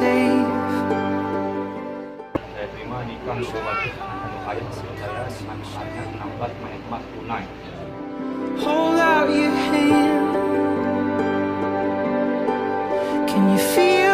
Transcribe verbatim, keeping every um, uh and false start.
Saya terima nikah dua batus anak kandung ayah, saudara dengan harga enam belas main emas tunai. Hold out your hand. Can you feel